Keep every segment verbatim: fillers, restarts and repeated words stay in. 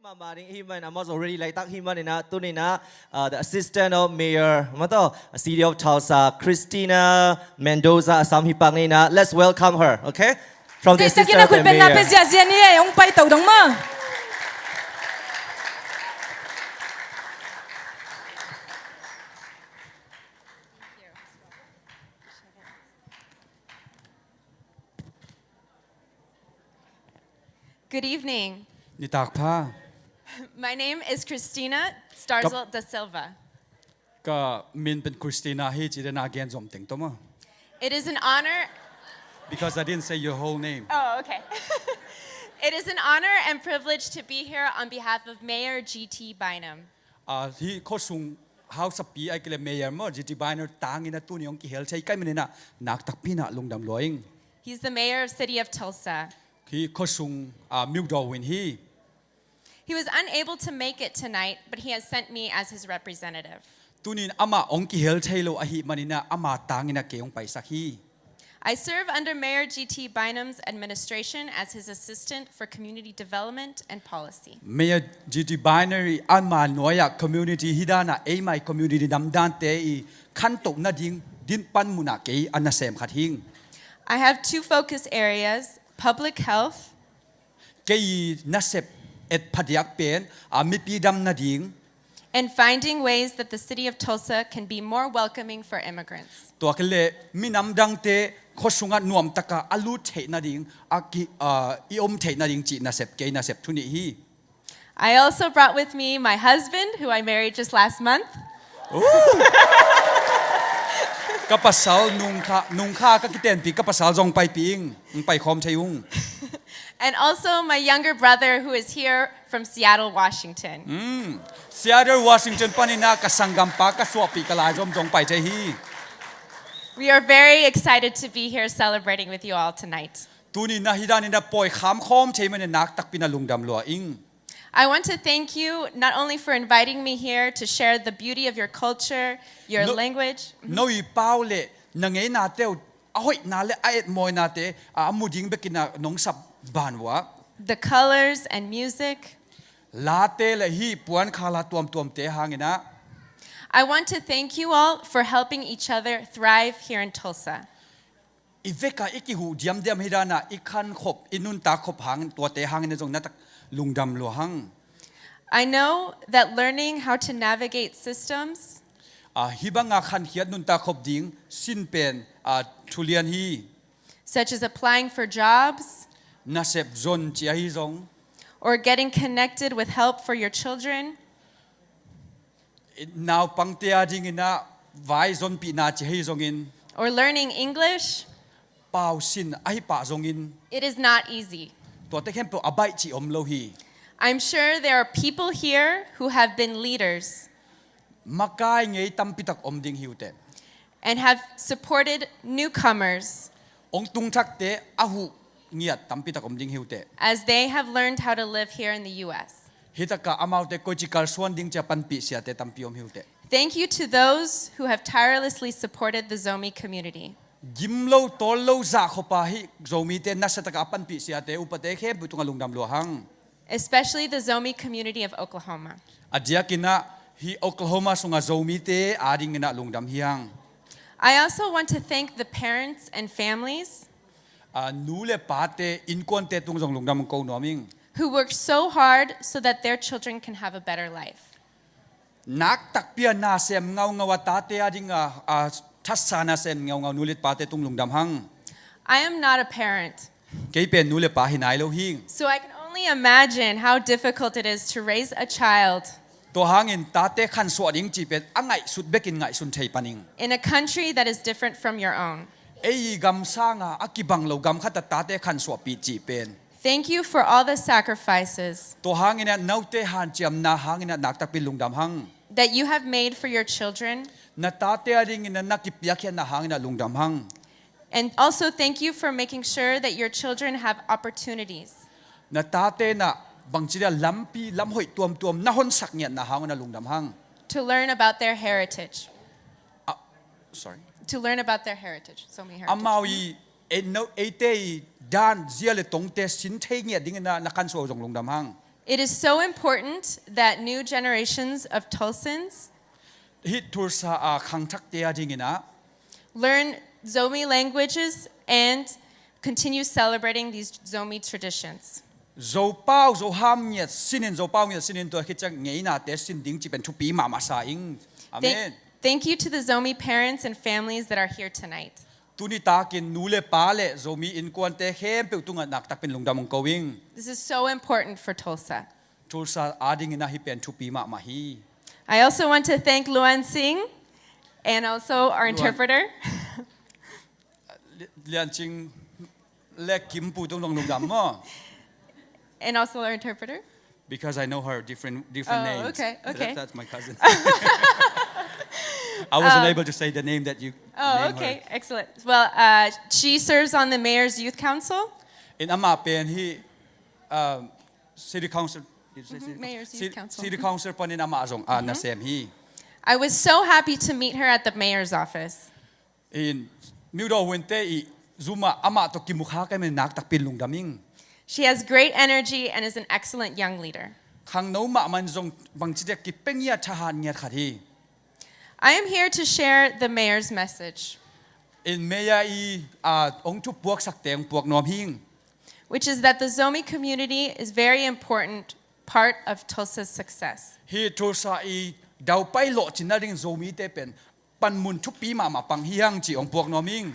Mama ding hi man, a most already laitak hi man ina, tuni ina, uh, the assistant of mayor, mato, city of Tulsa, Christina Mendoza, Assam hi pak ni ina. Let's welcome her, okay? From the assistant of the mayor. Takin a khut beng na pe ziahziah ni e, hong pai to dong ma. Good evening. Nitak pha. My name is Christina Starzl da Silva. Ka min pen Christina hi ci den a gen zom teng toma. It is an honor. Because I didn't say your whole name. Oh, okay. It is an honor and privilege to be here on behalf of Mayor G T Bynum. Ah, hi khuasung hausapi ai kile mayor maw, G T Bynum tangin a tuni hong kihel thei kai manina nak takpi na lungdam lua ing. He's the mayor of city of Tulsa. Hi khuasung, ah, miudo win hi. He was unable to make it tonight, but he has sent me as his representative. Tunin ama hong kihel thei lo ahi manina ama tangin a kei hong paisak hi. I serve under Mayor G T Bynum's administration as his assistant for community development and policy. Mayor G T Bynum i ama nuai-ah community hi dana eimai community namdante i khantoh nading din panmunah kei a nasem khat hing. I have two focus areas, public health. Kei nasep et phadiak pen a mipi dam nading. And finding ways that the city of Tulsa can be more welcoming for immigrants. Tua kile minam dangte khuasungah nuamtaka a lut theih nading, a ki, ah, i om theih nading cih nasep kei nasep thu nih hi. I also brought with me my husband, who I married just last month. Ka pasal nungkha, nungkha ka kitenpi ka pasal zong paipi ing, pai khawm thei ung. And also my younger brother, who is here from Seattle, Washington. Mm. Seattle, Washington panina ka sanggampa ka suahpih ka lai zom zong pai thei hi. We are very excited to be here celebrating with you all tonight. Tuni na hi danina poi kham khawm thei manina nak takpi na lungdam lua ing. I want to thank you not only for inviting me here to share the beauty of your culture, your language. No i pau le na ngeinate uh a hoihna le a etmawinate a mu ding bekina nong sap ban uh a. The colors and music. Late le hi puan khala tuamtuamte hangina. I want to thank you all for helping each other thrive here in Tulsa. I veka i kihuh diamdiam hi dana i khankhop i nuntak khop hang tuate hangin a zong na tak lungdam lua hang. I know that learning how to navigate systems. Ah, hi banga khankhiat nuntak khop ding sin pen, ah, thulian hi. Such as applying for jobs. Nasep zon ci ahi zong. Or getting connected with help for your children. Naupangte a dingina vai zonpihna ci ahi zongin. Or learning English. Pau sin ahi pah zongin. It is not easy. Tuate khempeuh a baih cih om lo hi. I'm sure there are people here who have been leaders. Makai ngei tampitak om ding hi uh teh. And have supported newcomers. Ong tungthakte a huh ngiat tampitak om ding hi uh teh. As they have learned how to live here in the U S. Hitaka amaute koici kalsuan ding cia panpih siate tampi om hi uh teh. Thank you to those who have tirelessly supported the Zomi community. Gim lo tawl lo zah khopa hi Zomite nasiataka a panpih siate upate khempeuh tunga lungdam lua hang. Especially the Zomi community of Oklahoma. A diakina hi Oklahoma sunga Zomite a dingina lungdam hi hang. I also want to thank the parents and families. A nu le pate innkuante tung zong lungdam ko nuam ing. Who worked so hard so that their children can have a better life. Nak takpi a nasem ngaungau a tate a dinga a thasa nasem ngaungau nu le pate tung lungdam hang. I am not a parent. Kei pen nu le pa hi nai lo hing. So I can only imagine how difficult it is to raise a child. Tua hangin tate khansuah ding cih pen a ngaihsut bekin ngaihsun thei paning. In a country that is different from your own. Ei gam sanga a kibang lo gam khata tate khansuahpih cih pen. Thank you for all the sacrifices. Tua hangina note hanciamna hangina nak takpi lungdam hang. That you have made for your children. Na tate a dingina na kipiakkhiatna hangina lungdam hang. And also thank you for making sure that your children have opportunities. Na tate na bangci dia lampi lamhoih tuamtuam na honsak ngiatna hangina lungdam hang. To learn about their heritage. Ah, sorry. To learn about their heritage. Zomi heritage. Amau i Ei, no, eite i dan zia le tongte sin thei ngiat dingina na khansuah uh zong lungdam hang. It is so important that new generations of Tulsans Hih Tulsa a khangthakte a dingin ah learn Zomi languages and continue celebrating these Zomi traditions. Zopau, Zoham ngiat sinin, Zopau ngiat sinin tua khit ciang ngeinate sin ding cih pen thupi mahmah sa ing. Amen. Thank, thank you to the Zomi parents and families that are here tonight. Tuni takin nu le pa le Zomi innkuante khempeuh tungah naktakpin lungdam hong ko ing. This is so important for Tulsa. Tulsa a dingin ah hih pen thupi mahmah hi. I also want to thank Luan Singh and also our Luan interpreter. Li-, Lian Cing le Kim Pu tung dong lungdam maw. And also our interpreter. Because I know her different, different Oh, names. Okay, okay. That, that's my cousin. I wasn't Um, able to say the name that you Oh, name okay, her. Excellent. Well, uh, she serves on the Mayor's Youth Council. In amah pen hih, um, City Council, did you say Mm-hmm, City Coun-, Mayor's Youth Ci-, Council. City Mm-hmm. Council panin amah zong, ah, Mm-hmm. nasem hi. I was so happy to meet her at the mayor's office. In Myo Daw Win te i zum ah amah tawh kimu kha ka hih manin naktakpin lungdam ing. She has great energy and is an excellent young leader. Khangno mahmah in zong bangci dia kipia ngiat, thahat ngiat khat hi. I am here to share the mayor's message. In mayor i, ah, hong thupuaksakte hong puak nuam hing. Which is that the Zomi community is very important part of Tulsa's success. Hih Tulsa i daupai lawhcinna dingin Zomite pen panmun thupi mahmah pang hi hang cih hong puak nuam ing.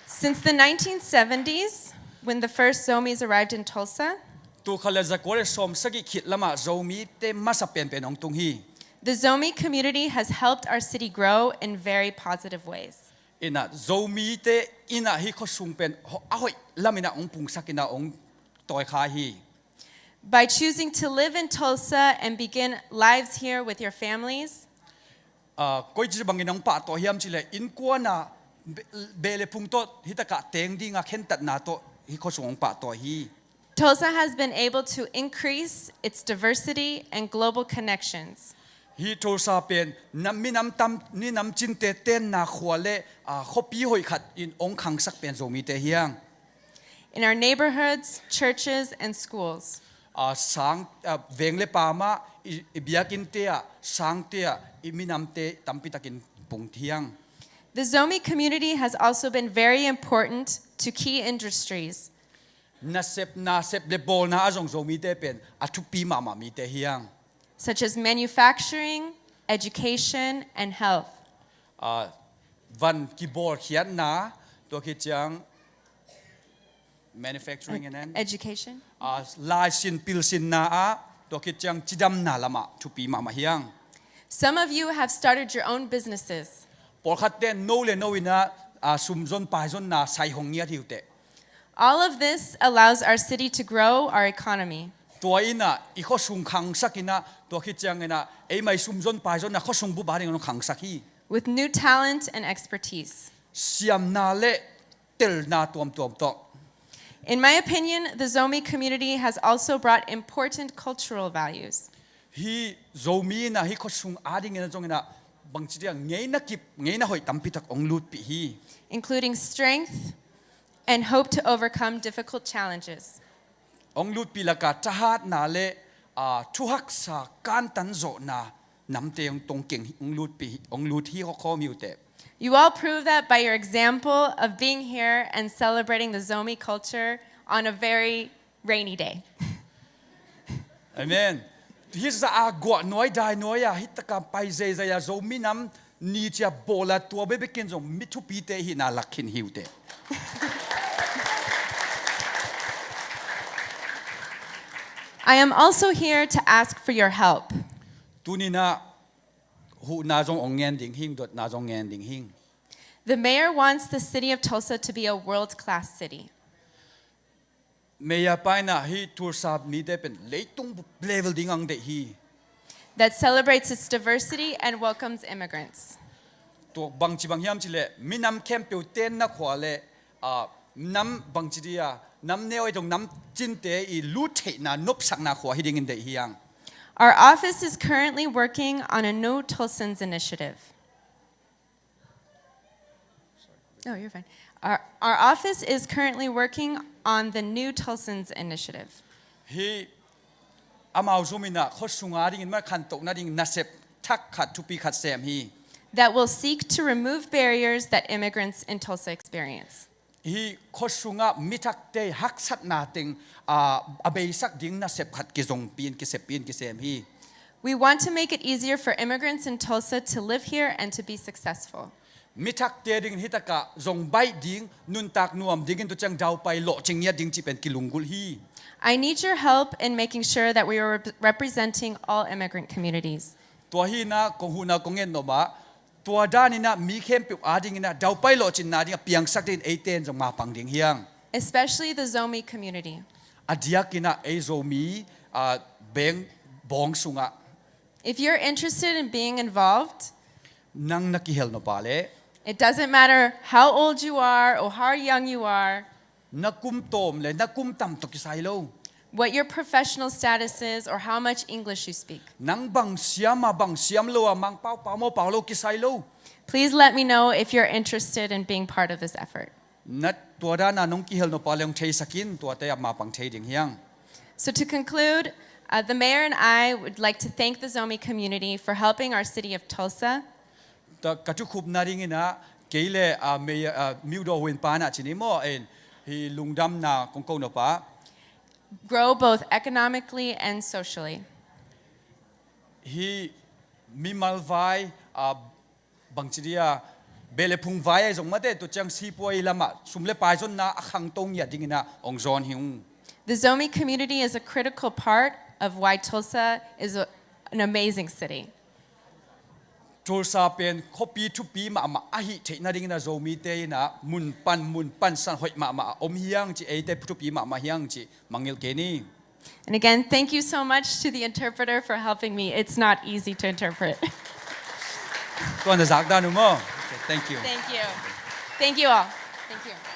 Since the nineteen seventies, when the first Zomis arrived in Tulsa, Tul khat le zakua le sawmsagih khit lamah Zomite masa penpen hong tung hi. The Zomi community has helped our city grow in very positive ways. Inah Zomite inah hih khuasung pen ho-, a hoih lam inah hong pungsak inah hong tawi kha hi. By choosing to live in Tulsa and begin lives here with your families, Ah, koici bangin hong pahtawi hiam cih leh innkuan ah be-, beh le phung tawh hih takah teng dingah khentatna tawh hih khuasung hong pahtawi hi. Tulsa has been able to increase its diversity and global connections. Hih Tulsa pen nam, minam tam, minam cinte tenna khua le, ah, khuapi hoih khat in hong khangsak pen Zomite hi hang. In our neighborhoods, churches, and schools. Ah, sang, ah, veng le pam ah, i, i biakinnte ah, sangte ah, i minamte tampi takin pung hi hang. The Zomi community has also been very important to key industries. Nasep, nasep le bawlna ah zong Zomite pen a thupi mahmah mite hi hang. Such as manufacturing, education, and health. Ah, van kibawlkhiatna, tua khit ciang manufacturing and then Education. Ah, laisin pilsinna ah, tua khit ciang cidamna lamah thupi mahmah hi hang. Some of you have started your own businesses. Pawlkhatte no le no inah, ah, sumzon paizonna sai hong ngiat hi uh teh. All of this allows our city to grow our economy. Tua inah i khuasung khangsak inah, tua khit ciang inah eimai sumzon paizonna khuasung bup a ding hong khangsak hi. With new talent and expertise. Siamna le telna tuamtuam tawh. In my opinion, the Zomi community has also brought important cultural values. Hih Zomi inah hih khuasung a dingin ah zong inah bangci dia ngeina kip, ngeina hoih tampi tak hong lutpih hi. Including strength and hope to overcome difficult challenges. Hong lutpih lakah thahatna le, ah, thuhaksa kantan zawhna namte hong tongkeng hong lutpih, hong lut hi khawkhawm hi uh teh. You all prove that by your example of being here and celebrating the Zomi culture on a very rainy day. Amen. Hih za a guah nuai dai nuai a, hih taka pai zeizai a Zomi Nam Ni cia bawl a, tua bekbekin zong mi thupite hihna lak khin hi uh teh. I am also here to ask for your help. Tuni-in ah huhna zong hong ngen ding hing, dotna zong ngen ding hing. The mayor wants the city of Tulsa to be a world-class city. Mayor pa in ah hih Tulsa mite pen leitung bup level ding hong deih hi. That celebrates its diversity and welcomes immigrants. Tua bangci bang hiam cih leh minam khempeuh tenna khua le, ah, nam bangci dia, nam neu ei tong nam cinte i lut theihna nopsakna khua hi dingin deih hi hang. Our office is currently working on a New Tulsans initiative. Oh, you're fine. Our, our office is currently working on the New Tulsans Initiative. Hi amau zom in ah khuasunga dingin mah khantohna ding nasep thak khat, thupi khat sem hi. That will seek to remove barriers that immigrants in Tulsa experience. Hi khuasungah mi thakte haksatna teng, ah, a beisak ding nasep khat kizongpi in, kiseppih in kisem hi. We want to make it easier for immigrants in Tulsa to live here and to be successful. Mi thakte dingin hi takah zong baih ding, nuntak nuam dingin, tua ciang daupai lawhcing ngiat ding cih pen kilunggulh hi. I need your help in making sure that we are rep-, representing all immigrant communities. Tua hi in ah kong huhna kong ngen nop ah, tua dan in ah mi khempeuh adingin ah daupai lawhcinna ding a piangsak dingin eite in zong mapang ding hi hang. Especially the Zomi community. A diakin ah ei Zomi, ah, beng bawng sungah. If you're interested in being involved, nang na kihel nop a leh, it doesn't matter how old you are or how young you are, na kum tawm le na kum tam tawh kisai lo. What your professional status is or how much English you speak. Nang bang siam a, bang siam lo a, Mangpau pau, Mopau lo kisai lo. Please let me know if you're interested in being part of this effort. Na tua dan a nong kihel nop a leh hong theisak in, tuate a mapang thei ding hi hang. So to conclude, uh, the mayor and I would like to thank the Zomi community for helping our city of Tulsa. Tua ka thukhupna dingin ah, kei le, ah, mayor, ah, Myo Do Win pa in ah ci ni maw, en, hi lungdamna kong ko nop ah. Grow both economically and socially. Hi mimal vai, ah, bangci dia, beh le phung vai ahi zong mate, tua ciang sipuai lamah sum le pai zonna a khangto ngiat dingin ah hong zawn hi ung. The Zomi community is a critical part of why Tulsa is a, an amazing city. Tulsa pen khuapi thupi mahmah ahih theihna dingin ah Zomite in ah mun pan, mun pansan hoih mahmah a om hi hang cih, eite thupi mahmah hi hang cih mangngilh kei ni. And again, thank you so much to the interpreter for helping me. It's not easy to interpret. Tua na zak dan uh maw? Okay, thank you. Thank you. Thank you all. Thank you.